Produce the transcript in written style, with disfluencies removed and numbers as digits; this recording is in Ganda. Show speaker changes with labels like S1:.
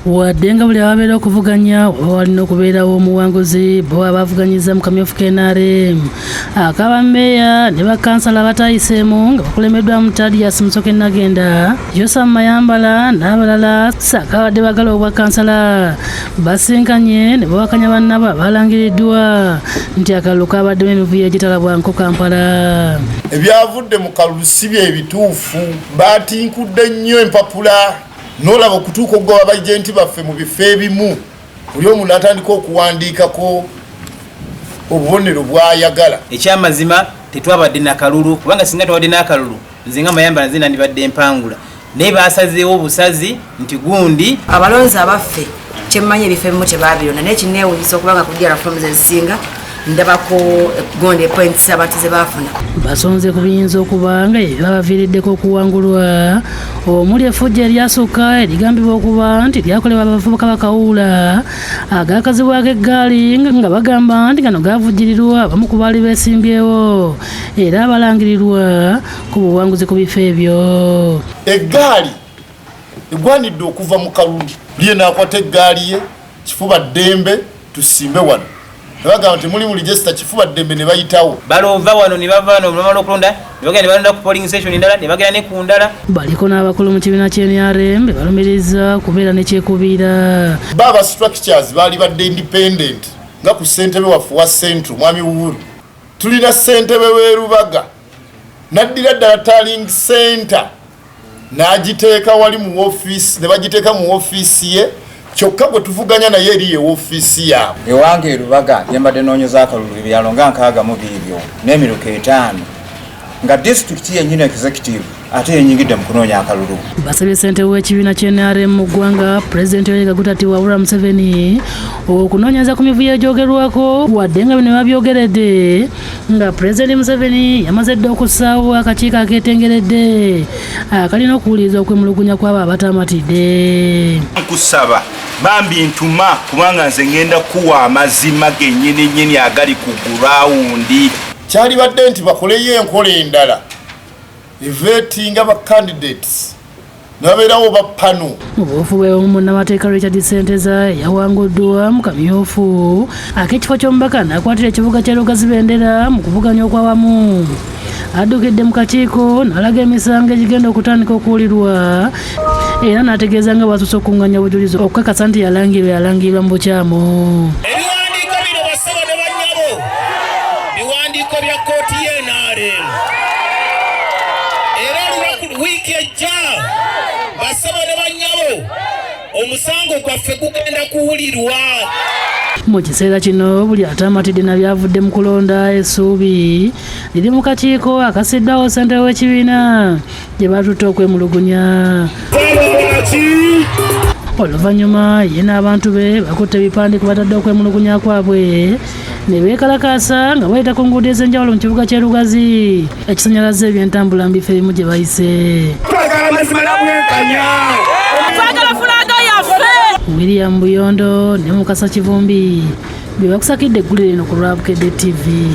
S1: Wadde nga buli ababeera okuvuganya waba walina okubeerawo omuwanguzi, bo abavuganyiza mu kamyufu k'NRM akaba mmeeya ne bakansala abatayiseemu nga bakulembeddwamu Tadias Musoke Nagenda, Yosam Mayambala n'abalala ssaako abadde baagala obwa kansala basinkanye ne bawakanya bannabo abalangiriddwa nti akalulu kabaddemu emivuyo egitalabwanko Kampala.
S2: Ebyavudde mu kalulu si bye bituufu, baatinkudde nnyo empapula n'olaba okutuuka okugoba bajenti baffe mu bifo ebimu, buli omu n'atandika okuwandiikako obubonero bw'ayagala.
S3: Ekyamazima tetwabadde na kalulu, kubanga singa twabadde n'akalulu nze nga Mayambala nze nandibadde mpangula, naye basazeewo obusazi nti gundi.
S4: Abalonzi abaffe kyemmanyi ebifo ebimu tebabironda, naye kinneewuunyisa okubanga ku DR forms ezisinga ndabako gundi points abantu ze baafuna.
S1: Basonze ku biyinza okuba nga ebibabaviiriddeko okuwangulwa, omuli effujjo eryasukka erigambibwa okuba nti lyakolebwa abavubuka bakawuula agakazibwako eggaali, nga bagamba nti gano gavujjirirwa abamu ku baali beesimbyewo era abalangirirwa ku buwanguzi ku bifo ebyo.
S2: Eggaali egwanidde okuva mu kalulu, liye n'akwata eggaali ye kifuba ddembe tusimbe wano, nebagamba nti muli mu register kifuba ddembe ne bayitawo.
S3: Balova wano ne bava wano, bamala okulonda ne bagenda ne balonda ku polling station endala ne bagenda ne ku ndala.
S1: Baliko n'abakulu mu kibiina ky'NRM be balumiriza okubeera ne kyekubiira.
S2: Ba structures baali badde independent, nga ku ssentebe waffe wa Central Mwami Uhuru, tulina ssentebe w'e Rubaga n'addira ddala tallying center n'agiteeka wali mu ofiisi, ne bagiteeka mu ofiisi ye, kyokka gwe tuvuganya naye eri ye ofiisi yaabwe.
S5: Ewange erubaga gyembadde noonyeza akalulu, ebyalo nga 62 n'emiruka 5, nga disitulikiti yennyini executive ate yenyingidde mu kunoonya akalulu.
S1: Basabye ssentebe w'ekibiina ky'NRM mu ggwanga, Pulezidenti Yoweri Kaguta Tibuhaburwa Museveni, okunoonyereza ku mivuyo egyogerwako, wadde nga bino babyogeredde nga Pulezidenti Museveni yamaze dda okussaawo akakiiko akeetengeredde akalina okuwuliriza okwemulugunya kw'abo abatamatidde.
S6: Nkusaba bambi ntuma, kubanga nze ngenda kuwa amazima gennyini nnyini agali ku ground.
S2: Kyalibadde nti bakoleyo enkola endala evetinga ba candidates ne babeerawo ba panel.
S1: Mu buufu bwe omu, munnamateeka Richard Senteza yawanguddwa mu kamyufu ak'ekifo ky'omubaka n'akwatira ekibuga ky'e Lugazi bendera mu kuvuganya okwawamu. Addukidde mu kakiiko n'alaga emisango egigenda okutandika okuwulirwa era n'ategeeza nga bw'asusse okukunganya obujulizi okukakasa nti yalangirwa yalangirirwa mu bukyamu.
S7: Ebiwandiiko bino, bassebo ne bannyabo, biwandiiko bya kkooti y'NRM, era olunaku wiiki ejja, bassebo ne bannyabo, omusango gwaffe gugenda kuwulirwa.
S1: Mu kiseera kino buli atamatidde na byavudde mu kulonda, essuubi liri mu kakiiko akasiddwawo ssentebe w'ekibiina gye batutte okwemulugunya. Oluvannyuma ye n'abantu be bakutte ebipande kwe batadde okwemulugunya kwabwe ne beekalakaasa nga bayita ku nguudo ez'enjawulo mu kibuga ky'e Lugazi, ekisanyalaza ebyentambula mu bifo ebimu gye bayise.
S7: Twagala amazima nabwenkanya.
S8: Twagala flag yaffe.
S1: William Buyondo ne Mukasa Kivumbi bye bakusakidde eggulire lino ku lwa Bukedde TV.